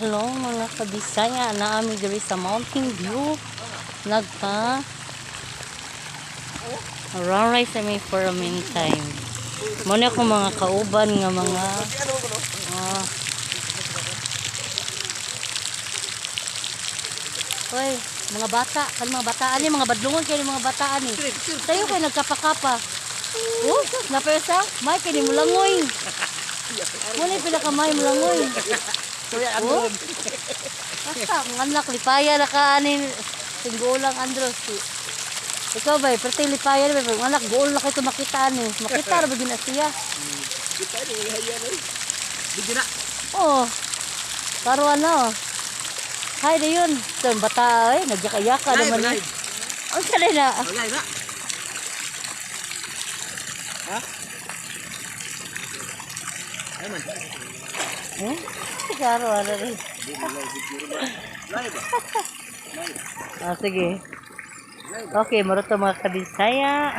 Hello mga kabisaya, naami diri sa Mountain View. Nagpa Raray sa may for a meantime. Muna ko mga kauban nga mga ah. Hoy, mga bata, kan mga bataan ni mga badlungon kay ni mga bataan ni. Tayo kay nagkapakapa. Oh, napesa, may kini mulangoy. Muna yung pinakamay mulangoy. Oh. Basta, ang anak, lipaya na ka, anin, singgulang Andros. Ikaw ba, pero lipaya na ba, ang anak, gool na kayo makita, ani. Makita ra ba gina siya? Kita ni wala yan ay. Video na. Oo. Karuan na, oh. Hay na yun. Ito, ang bata, eh, nagyaka-yaka Live, naman. Eh. live. Ang sali na. Live na. Ha? Ay man. Eh? Karuan na rin. Live ba? Ah, sige. Okay, maroto mga kabisaya.